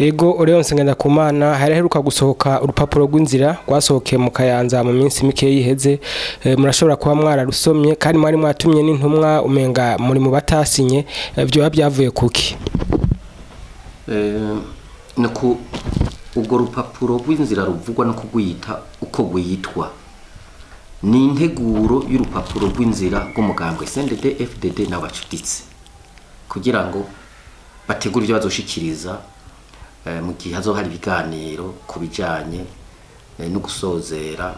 Ego Leonce Ngendakumana, haraheruka gusohoka urupapuro rw'inzira rwasohokeye mu Kayanza mu minsi mike yiheze. Murashobora kuba mwararusomye kandi mwari mwatumye n'intumwa, umenga muri mu batasinye. Byoba byavuye kuki? Nuko urwo rupapuro rw'inzira ruvugwa no kugwita uko gwitwa ni integuro y'urupapuro rw'inzira rw'umugambwe CNDD FDD n'abacuditse kugira ngo bategure ibyo bazoshikiriza mu gihe hazoba hari ibiganiro ku bijanye no gusozera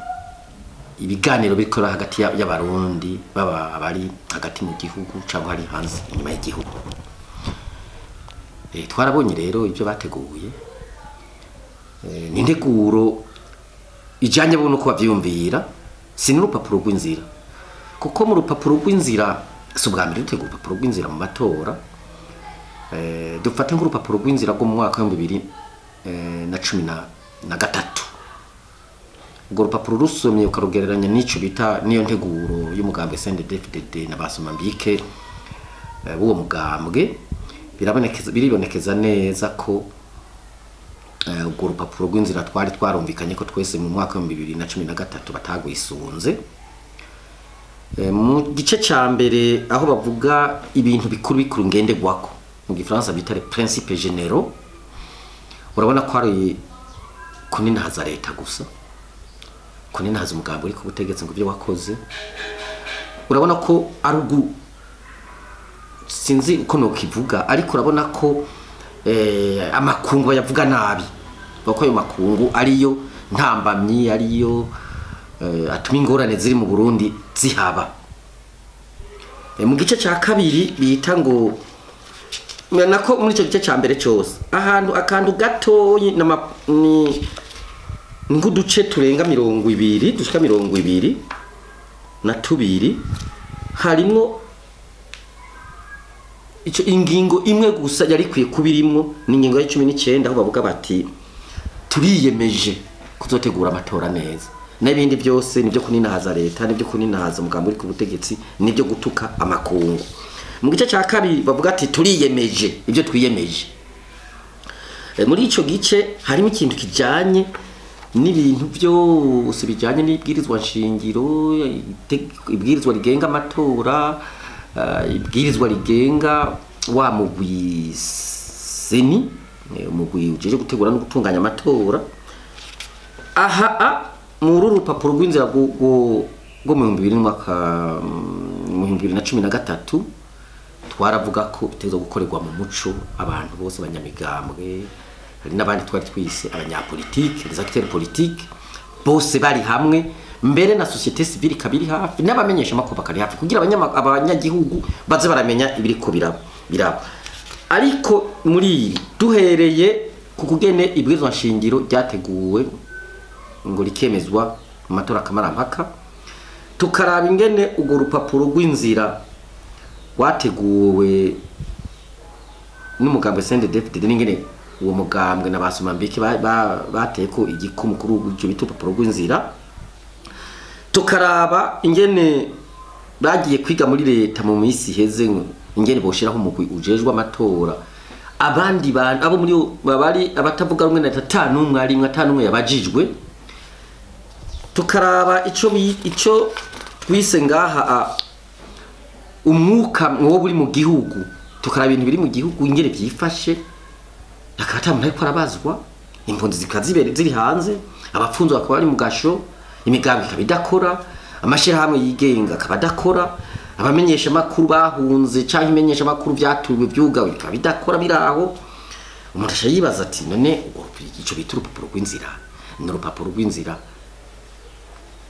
ibiganiro bikora hagati y'abarundi baba abari hagati mu gihugu cyangwa hari hanze inyuma y'igihugu. Twarabonye rero ibyo bateguye, ni integuro ijanye bo nuko bavyiyumvira, si n'urupapuro rw'inzira, kuko mu rupapuro rw'inzira si ubwa mbere dutegura urupapuro rw'inzira mu matora. Dufate nk'urupapuro rw'inzira rwo mu mwaka wa 2013, urwo rupapuro rusomye ukarugereranya n'ico bita niyo nteguro y'umugambwe CNDD-FDD na Basomambike b'uwo mugambwe, biribonekeza neza ko urwo rupapuro rw'inzira twari twarumvikanye ko twese mu mwaka wa 2013 batagwisunze. Mu gice ca mbere, aho bavuga ibintu bikuru bikuru ngenderwako, mu gifaransa bita les principes généraux, urabona ko ari kuninahaza leta gusa, kuninahaza umugambi uri ku butegetsi ngo ibyo wakoze. Urabona ko ari ugu sinzi uko nokivuga, ariko urabona ko amakungu bayavuga nabi, kuko ayo makungu ariyo ntambamyi, ariyo atuma ingorane ziri mu Burundi zihaba. Mu gice ca kabiri bita ngo, nako muri ico gice ca mbere cose, ahantu akantu gatoyi ni nk'uduce turenga 20, dushika 22, harimwo ico ingingo imwe gusa yari ikwiye kuba irimwo, ni ingingo ya 19, aho bavuga bati turiyemeje kuzotegura amatora neza. N'ibindi byose nibyo kuninahaza leta, nibyo kuninahaza umugambi uri ku butegetsi, nibyo gutuka amakungu. Mu gice ca kabiri bavuga ati turiyemeje ibyo twiyemeje. Muri ico gice harimo ikintu kijanye n'ibintu byose bijanye n'ibwirizwa nshingiro, ibwirizwa rigenga amatora, ibwirizwa rigenga wa mugwi CENI, umugwi ujeje gutegura no gutunganya amatora. Aha muri uru rupapuro rw'inzira rwo mu 2000 n'umwaka mu 2013, twaravuga ko biteza gukorerwa mu muco, abantu bose, abanyamigambwe, hari n'abandi twari twise abanyapolitike, les acteurs politiques, bose bari hamwe, mbere na société civile ikaba iri hafi, n'abamenyesha amakuru bakari hafi, kugira abanyagihugu baze baramenya ibiriko biraba. Ariko muri ibi, duhereye ku kugene ibwirizwa nshingiro ryateguwe ngo rikemezwa mu matora kamarampaka, tukaraba ingene urwo rupapuro rw'inzira rwateguwe n'umugambwe CNDD-FDD, n'ingene uwo mugambwe na Basomambike bateye ko igikumu kuri urwo bita urupapuro rw'inzira, tukaraba ingene bagiye kwiga muri leta mu minsi iheze ingene boshiraho umugwi ujejwe amatora, abandi bantu abo muri babari abatavuga rumwe na leta ata n'umwe arimwe, ata n'umwe yabajijwe, tukaraba ico twise ngaha umwuka mwobo uri mu gihugu, tukaraba ibintu biri mu gihugu ingene vyifashe, akaba ata muntu ariko arabazwa, impunzi zikaba ziri hanze, abapfunzwe bakaba bari mu gasho, imigambi ikaba idakora, amashirahamwe yigenga akaba adakora, abamenyesha makuru bahunze canke imenyesha makuru vyatuwe vyugawe bikaba bidakora biraho, umuntu aca yibaza ati none ico bita urupapuro rw'inzira ni urupapuro rw'inzira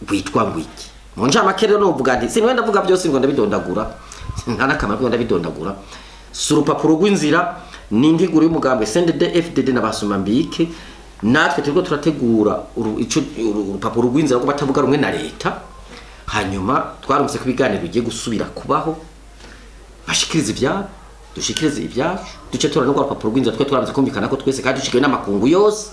rwitwa ngwiki? Mu ncamake rero novuga nti sinwe ndavuga byose ngo ndabidondagura, nta n'akamaro ko ndabidondagura. Si urupapuro rw'inzira, ni integuro y'umugambwe CNDD FDD na Basomambike. Natwe turiko turategura urupapuro rw'inzira rwo batavuga rumwe na leta. Hanyuma twarumvise ko ibiganiro bigiye gusubira kubaho, bashikiriza ivyabo, dushikirize ibyacu, duce tora no rupapuro rw'inzira twe twaramaze kumvikana ko twese kandi dushikiwe n'amakungu yose,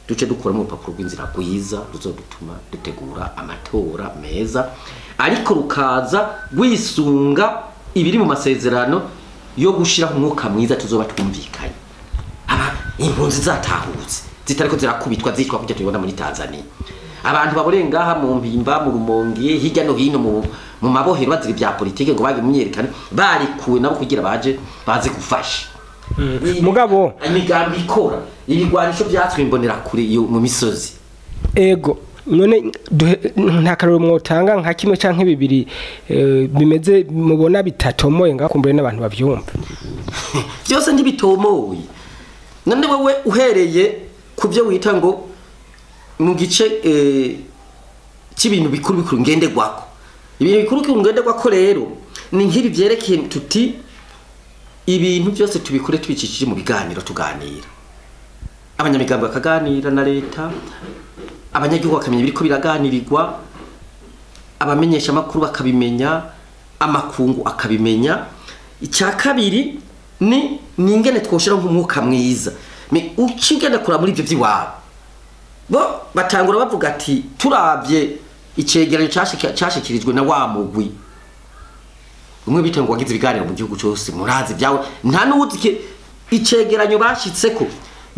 duce dukuramo urupapuro rw'inzira rwiza ruzodutuma dutegura amatora meza, ariko rukaza rwisunga ibiri mu masezerano yo gushiraho umwuka mwiza tuzoba twumvikanye. Aba Impunzi zatahutse zitariko zirakubitwa zitwa kujya tubibona muri Tanzania. Abantu baborengaha mu Mpimba, mu Rumonge, hirya no hino mu mabohero bazira bya politike ngo bage mumyerekane, barikuwe nabo kugira baje baze gufasha. Mugabo imigambi ikora ibigwanisho byatswe imbonera kure iyo mu misozi. Ego none nta karoro mwotanga nka kimwe canke bibiri bimeze mubona bitatomoye ngakumbure n'abantu bavyumva? Byose ntibitomoye. None wewe uhereye ku byo wita ngo mu gice cy'ibintu bikuru bikuru ngenderwako. Ibintu bikuru bikuru ngenderwako rero ni nk'ibi byerekeye tuti ibintu byose tubikore tubicishije mu biganiro, tuganira, abanyamigambi bakaganira na leta, abanyagihugu bakamenya ibiriko biraganirirwa, abamenyesha amakuru bakabimenya, amakungu akabimenya. Icya kabiri ni ingene twoshira nk'umwuka mwiza. Ukigenda kura muri ivyo vy'iwabo bo batangura bavuga ati turavye icegeranyo cashikirijwe na wa mugwi umwe bita ngo wagize ibiganiro mu gihugu cyose, murazi byawe nta n'uwuzi icegeranyo bashitseko,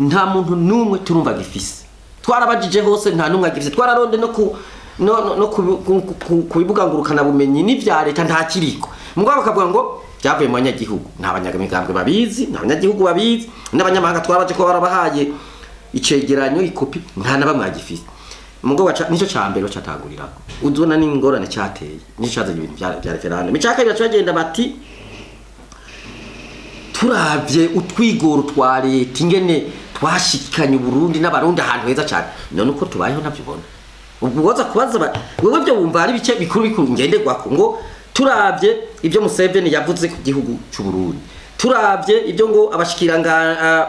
nta muntu n'umwe turumva gifise. Twarabajije hose nta n'umwe agifise, twararonde no ku no no ku bibuga ngurukana bumenyi n'ivya leta nta kiriko. Mugabo bakavuga ngo byavuye mu banyagihugu, nta banyamigambwe babizi, nta banyagihugu babizi, n'abanyamahanga twabaje ko barabahaye icegeranyo ikopi nta na bamwe agifise. Mugabo nico ca mbere bacatangurira uzona n'ingorane cyateye, nico cazanye ibintu bya referendum. Icya kabiri bacagenda bati turavye utwigoro twa leta ingene twashikanye Burundi n'abarundi ahantu heza cyane, none uko tubayeho ntavyubona. Ubwo woza kubaza wewe byo wumva ari bice bikuru bikuru ngenderwako ngo turavye ibyo Museveni yavuze ku gihugu cy'u Burundi, turavye ibyo ngo abashikiranga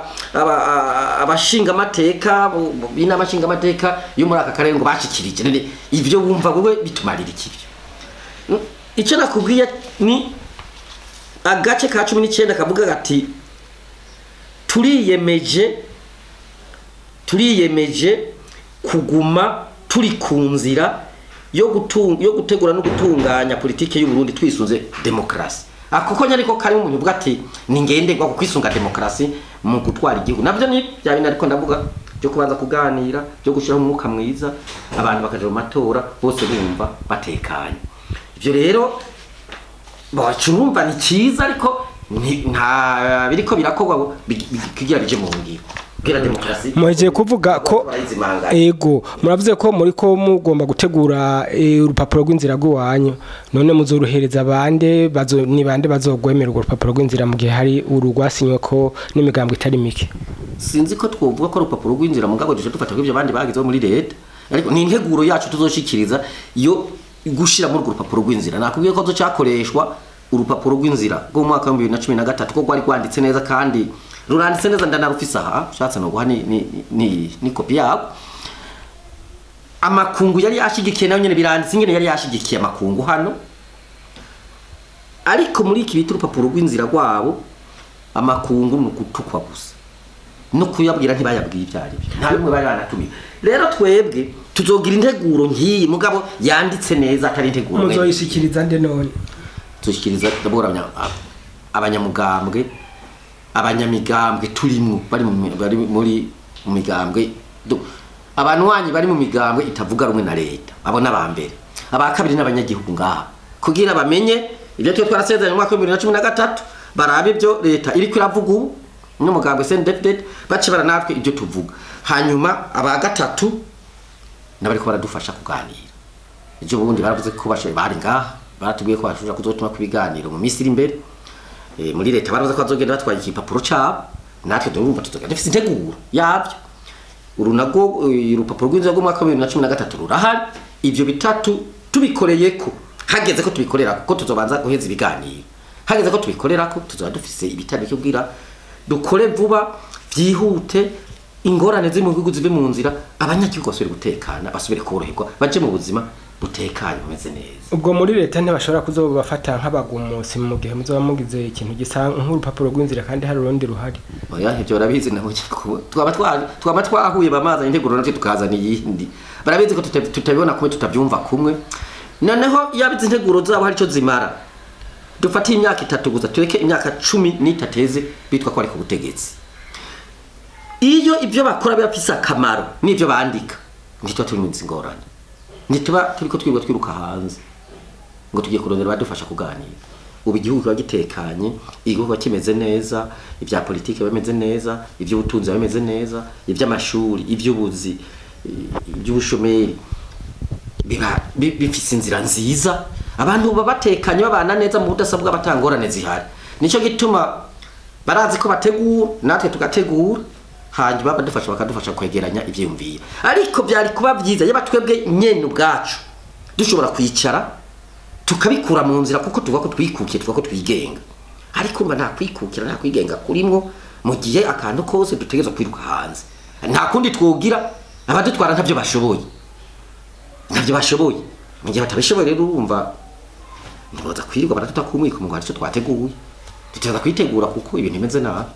abashinga amateka b'inama amateka yo muri aka karere ngo bashikirije, none ibyo wumva wewe bitumarira iki? Icyo nakubwiye ni agace ka 19 kavuga gati turiyemeje kuguma turi ku nzira yo gutegura no gutunganya politike y'u Burundi twisunze demokrasi. Akoko nyariko kari umuntu uvuga ati ni ngenderwa ku kwisunga demokrasi mu gutwara igihugu. Navyo ni bya bintu ariko ndavuga byo kubanza kuganira, byo gushiraho umwuka mwiza, abantu bakaja mu matora bose bumva batekanye. Ivyo rero bacurumva ni cyiza, ariko nta biriko birakorwa kugira bije mu ngiro. Muhejeje kuvuga ko ego muravuze ko muri ko mugomba gutegura urupapuro rw'inzira rw'iwanyu, none muzoruhereza bande ni bande bazogwemera urwo rupapuro rw'inzira mu gihe hari urugwasinywe ko n'imigambwe itari mike? Sinzi ko twovuga ko urupapuro rw'inzira mugabo duje dufata ko ivyo bandi bagize muri leta, ariko ni integuro yacu tuzoshikiriza yo gushira muri urwo rupapuro rw'inzira. Nakubwiye ko zocakoreshwa urupapuro rw'inzira rwo mu mwaka wa 2013 ko rwari rwanditse neza kandi ruranditse neza, ndanarufise aha ushatse no guha ni kopi yabo. Amakungu yari yashigikiye nayo nyene biranditse ingene yari yashigikiye amakungu hano, ariko muri iki bita urupapuro rw'inzira rwabo amakungu ni gutukwa gusa no kuyabwira ntibayabwiye ivyari byo, nta bimwe bari banatumiye. Rero twebwe tuzogira integuro nkiyi mugabo yanditse neza, atari integuro muzoyishikiriza nde none? Tushikiriza ndabora abanyamugambwe, abanyamigambwe turimwo bari muri mu migambwe, abanwanyi bari mu migambwe itavuga rumwe na leta, abo nabambere, aba kabiri n'abanyagihugu ngaha kugira bamenye ibyo twe twarasezeranye mu mwaka wa 2013, barabe ibyo leta iri kwiravuga ubu n'umugambwe CNDD-FDD bace baranatwe ibyo tuvuga. Hanyuma aba gatatu nabariko baradufasha kuganira. Ejo bundi baravuze ko bashoye bari ngaha, baratubwiye ko bashobora kuzotuma kubiganiro mu minsi iri imbere. Muri leta baravuze ko bazogenda batwaye igipapuro cyabo, natwe turumva tuzogenda dufise integuro yabyo. Uru nago urupapuro rw'inzira rw'umwaka wa 2013 rurahari. Ivyo bitatu tubikoreyeko, hageze ko tubikorera ko tuzobanza guheza ibiganiro, hageze ko tubikorera ko tuzoba dufise ibitari kugira dukore vuba byihute, ingorane ziri mu gihugu zive mu nzira, abanyagihugu basubire gutekana, basubire koroherwa, baje mu buzima butekanye bumeze neza. Ubwo muri leta ntibashobora kuzobafata nk'abagumusi mu gihe muzoba mugize ikintu gisa nk'urupapuro rw'inzira kandi hari urundi ruhari? Oya, ivyo barabizi nabo, twaba twahuye bamaza integuro natwe tukazana iyindi. Barabizi ko tutabibona kumwe, tutabyumva kumwe. Noneho yabize integuro zabo hari ico zimara. Dufate imyaka 3 gusa, tureke imyaka 13 bitwa ko ari ku butegetsi. Iyo ibyo bakora bifise akamaro n'ibyo bandika, ntituba turi mu ngorane, ntituba turiko twirirwa twiruka hanze ngo tugiye kurondera badufasha kuganira. Ubu igihugu kiba gitekanye, igihugu kiba kimeze neza, ibya politike bimeze neza, iby'ubutunzi bimeze neza, iby'amashuri, iby'ubuzi, iby'ubushomeri biba bifise inzira nziza, abantu baba batekanye, babana neza mu budasa bw'abatangorane zihari. Nico gituma barazi ko bategura, natwe tugategura, hanyuma badufasha bakadufasha kwegeranya ivyiyumviro. Ariko byari kuba byiza yaba twebwe nyene ubwacu dushobora kwicara tukabikura mu nzira, kuko tuvuga ko twikukiye, tuvuga ko twigenga. Ariko mba nta kwikukira, nta kwigenga kurimwo mu gihe akantu kose dutegerezwa kwiruka hanze. Nta kundi twogira, abadutwara ntabyo bashoboye, ntabyo bashoboye. Mu gihe batabishoboye rero, urumva ntiboza kwirirwa baratuta kumwiko ngo hari icyo twateguye. Dutegerezwa kwitegura kuko ibintu bimeze nabi.